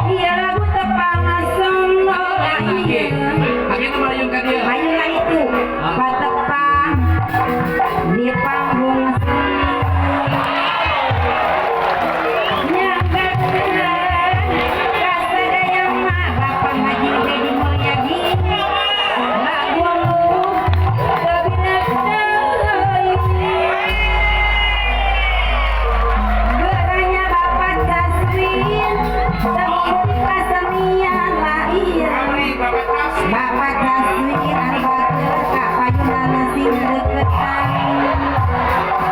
Iya lagu tepang sono iya. Akhirnya mayung ka dieu. Mayung lah itu patepang di panggung seni. Nyanggakeun kasadaya mah Bapak Haji Dedi Mulyadi. Lagu teu deui. Geranya Bapak Taswin Sami kasenian lah iya. Bapak Taswin anu bager ka payunana sing deketan.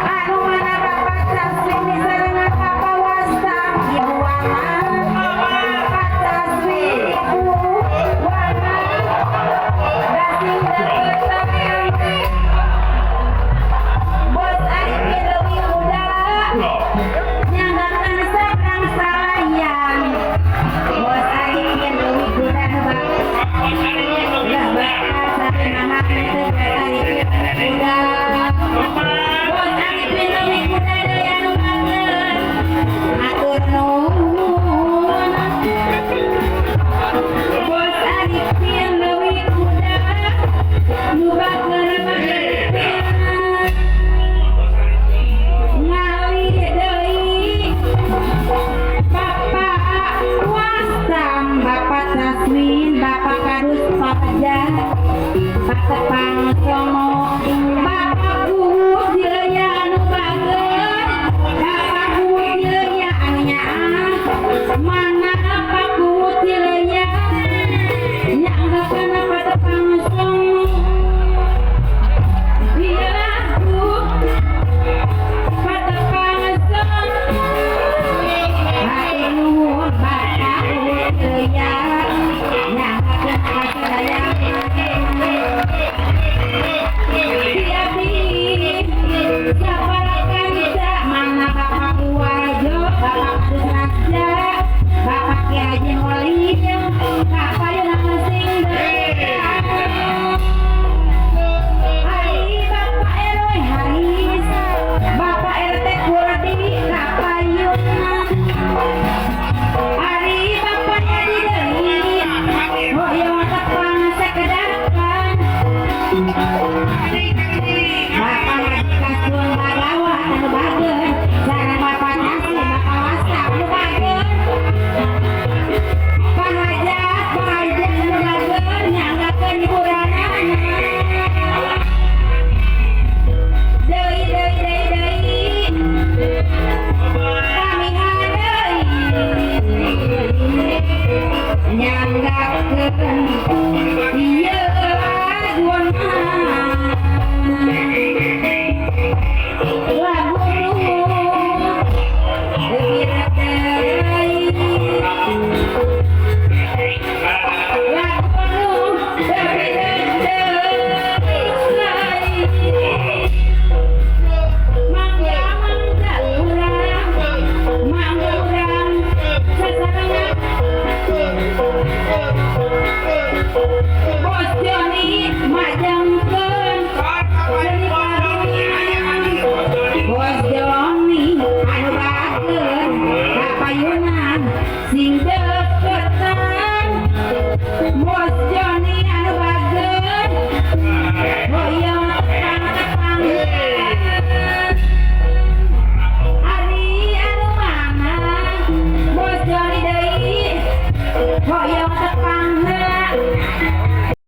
Anu mana Bapak Taswin disarengan Bapak Wastam Ibu Wana. Bapak Taswin Ibu Wana da sing deketan. Bos Arifin leuwih muda nyanggakeun sabrang salayang. Bos Arifin leuwih muda nu lah bakal sari nama teu Bos Arifin muda. Bos Arifin leuwih muda deui anu bager. Hatur nuhun. Bos Arifin leuwih muda nu bager bagerkeun. Ngali deui Bapak Wastam, Bapak Taswin, Bapak Kadus Paja, Patepang Somo, Bapak Kuwu Dileuya anu bager, Bapak Kuwu Dileuya anu nyaah, mana Pak Kuwu Dileuya nyanggakeun Patepang Somo. Ieu lagu Patepang Somo. Hatur nuhun Bapak Kuwu Dileuya nyanggakeun kasadaya. Ti abdi sapara kanca mana Bapak Warjo, Bapak Kadus Raja, Bapak Ki Haji Holil, kapayunna sing deketan. Ari Bapak RW Haris, Bapak RT Kurdi kapayunna. Ari Bapak Edi deui, hoyong tepang sakedapan. Bapak Haji Kasun Bagawa anu bager, sareng Bapak Taslim, Bapak Wasta anu bager. Pak Hajat, Pak Hajat anu bager nyanggakeun hiburanana. Deui deui deui deui. Kamihan deui. Nyanggakeun ieu laguna. Lagu nu leuwih deui. Lagu nu leuwih deui. Mangga mangga urang, mangga urang sasarengan. Bos Joni majengkeun seni karunya. Bos Joni anu bager kapayunan sing deketan. Bos Joni anu bager hoyong tepang-tepang. Ari anu mana Bos Joni deui hoyong tepang.